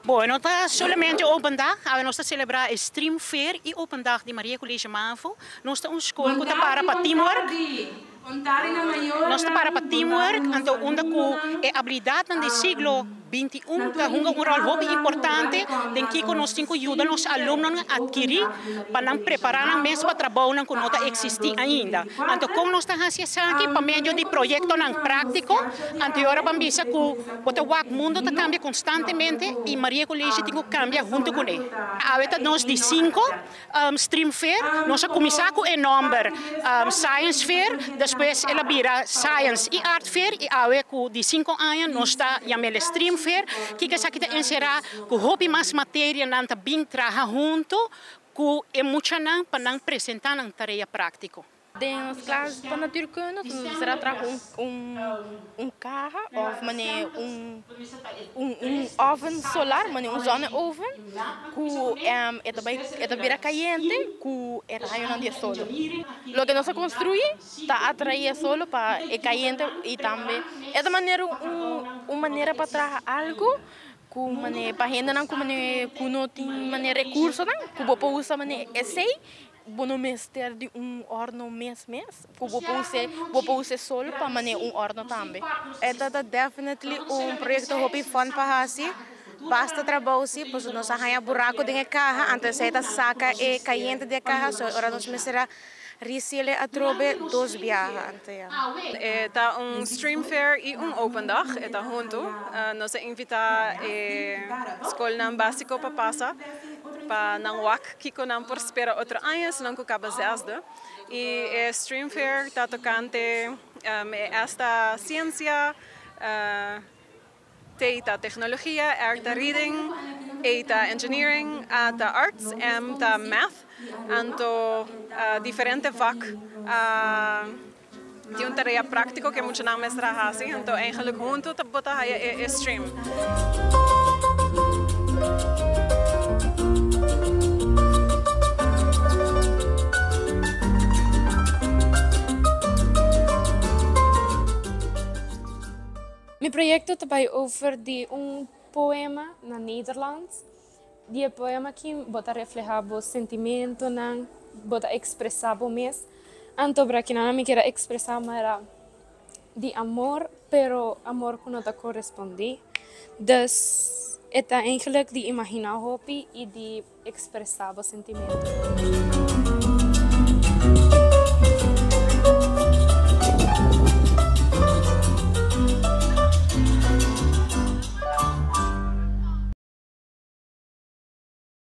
Bueno, ta solamente open dag. Awe nos ta celebra e Stream Fair y Open Dag di Maria College Mavo. Nos ta un school Bon cu ta para tardi, pa bon teamwork. tardi. Bon tardi na Nos ta para pa mayornan, bon teamwork, tardi na nos anto unda cu alumnonan. e habilidadnan di siglo Na 21 tur ta hunga un rol hopi invitadonan ku importante welkom den na kico nos nos tin cu yuda Stream nos Fair alumnonan i Open adkiri Dag di pa Maria nan College prepara nan mes Mavo pa trabounan cu pa no ta aña existi ainda. Anto 2024. con nos ta haci esaki? Pa medio Promé di ku nos proyectonan kuminsá nos practico. skèrsho di Anto e ora awe, ban nos bisa ke cu kuminsá bo ku ta wak un mundo ta himno. cambia No, pero constantemente ku y Maria College tin cu un cambia hunto persona cune. ku ta Awe ta e nos di himno cinco aktual. Stream Fair. Nos a Komo cuminsa cu e nomber parti di e skèrsho nos Science invitá Fair, tur hendenan despues el a para bira pa ora Science nos y hasi Art e Fair himno. y awe cu di cinco aña nos Please ta kita e yam'el Stream kachi Fair. ora ku Kico nos esaki ta hasi encera? e Cu hopi mas himno. materianan ta bin traha hunto cu e muchanan pa nan presenta nan tarea practico. Den nos klas pa natuurkunde nos mester a traha un un un kaha of mane un un un oven solar mane un zonneoven ku e ta bai e ta bira kayente ku e rayonan di e solo. Loke nos a konstrui ta atrae e solo pa e kayente i tambe e ta manera un un manera pa traha algu ku mane pa hendenan ku mane ku no tin mane rekursonan ku bo por usa mane esei. Bo no mester di un òrno mes mes, ku bo por us'é, bo por us'é sol pa manera un òrno tambe. E ta ta definitely un proyecto hopi fun pa haci. Basta trabou si, pasobra nos a haña buraco den e caha, anto esey ta saca e cayente di e caha, so ora nos mester a reseal e atrobe dos biaha, anto ya. E ta un stream fair y un open dag, e ta hunto. Nos a invita e scolnan basico pa pasa. Pa nan wak kiko nan por spera otro aña si nan ku kaba zesde. I e stream fair ta tokante e S ta siensia, T ta teknologia, R ta reading, A ta engineering, A ta arts, M ta math. Anto diferente vak a tin un tarea práktiko ku e muchanan mester a hasi, anto eigenlijk huntu ta bo ta haya e stream. Mi proyecto ta bai over di un poema na Nederlands. Di e poema aki bo ta refleha bo sentimentonan, bo ta expresa bo mes. Anto bra kinan mi kier a expresa manera di amor, pero amor cu no ta correspondi. Dus e ta eigenlijk di imagina hopi y di expresa bo sentimentonan.